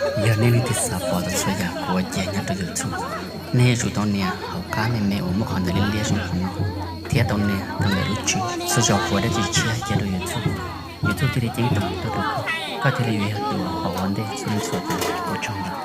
Yog nej leej twg xav pom tau txhua yam kuv ua cia nyob rau YouTube, nej yuav tsum tau nias hauv qab me me uas muaj qhov ntawv liab liab zoo li qhov no, thiab tau nias tau ntawm lub tswb. Txhua zaus kuv ua dab tsi tshiab cia rau YouTube, YouTube thiaj li ceeb toom tuaj rau koj, koj thiaj li yuav yog tus uas pom ua ntej txhua leej txhua tus. Ua tsaug ntau.